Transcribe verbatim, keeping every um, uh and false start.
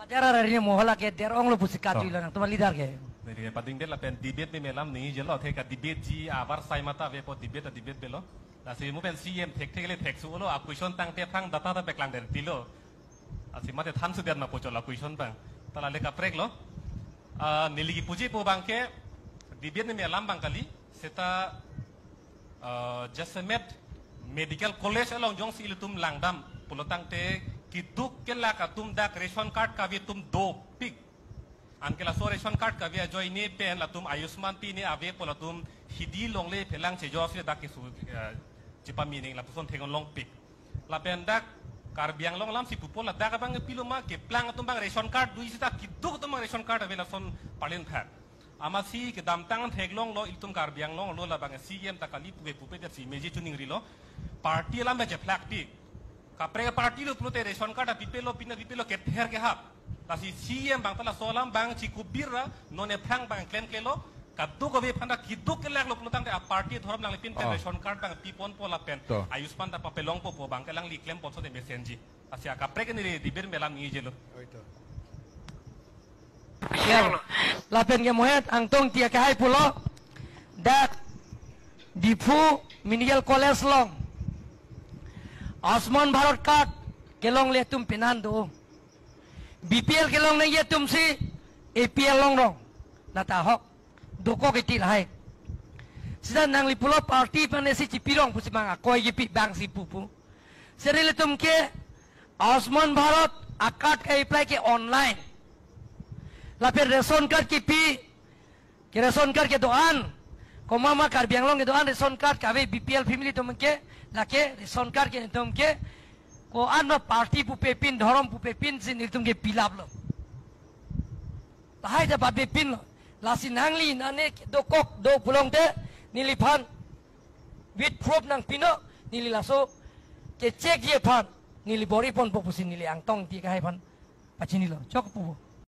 Dera rari mohol ke der onglo pusi kachui To. lo nangtum leader ke. Neli padingdet lapen debate meme alam ningjelo, athe ka debate ji avarsai mata avepo, debate a debate avelo. Lasi mo pen C E M thekthek le theksu lo, a question tangte aphrang data ta paklangdet tilo. Lasi mate than sudet ma pochol a question abang. Ta la le kaprek lo. Ah, neli kipuji pu abang ke debate meme alam abang kali, seta, ah, Jasemet Medical College along jongsi ilitum langdam pulo tangte kiduk kelak atum dak ration card kave atum dopik. Anke laso ration card kave ajoine pen latum Ayushman pine avepo, latum hidi longle phelang chejosi dak kesu, eh, chepame ning lapuson theklongpik. Lapen dak Karbi Anglong alamsi pupo, ladak abang pilo ma, keplang atum abang ration card do-i seta kiduk atum abang ration card ave lason parlin thak. Amatsi kedamtang theklonglo ilitum Karbi Anglong lo, labang C E M ta kali puke pupe, dak si meji chuning rilo. Party alam ba chephlakpik. Kaprek party lo pulote ration card a pipelo, pina pipelo kether kehap. Lasi C E M abang ta laso alam abang chikubir ra, non ephrang abang klemklelo, kaduk ave aphan ta kiduk kelak lo pulo tangte a party dhorom langle pin pen Oh. ration card abang piponpo lapen. To. Ayushman ta papelongpo pu abang ke alangli klemponso de mesenji. Lasi a kaprek neli debate meme alam ningjelo. Oi to. Ya, lapen ke mohet Angtong Ingti akehai pulo, dak Diphu Medical College along Ayushman Bharat card kelongle atum penan do. B P L kelong nangji atumsi A P L longrong. Lata ahok. Dokok iti lahai. Seta nangli pulo party aphan si chipirong pusi abang akoi kipi abangsi pupo. Seta ilitum ke Ayushman Bharat a card ke-apply ke online. Lapen ration card kipi, ke ration card kedo-an. Komat ma Karbi Anglong kedo-an ration card kave B P L family atum ke, lake ration card ke atum ke, ko-an ma party pupe pin, dhorom pupe pinsi nelitum ke pilaplo. Lahai ta pape pinlo. Lasi nangli nane dokok do pulote neliphan with proof nangpinon, neli laso ke checkji aphan neli bor-iponpo pusi neli Angtong Ingti akehai aphan pachinilo. Chok pupo.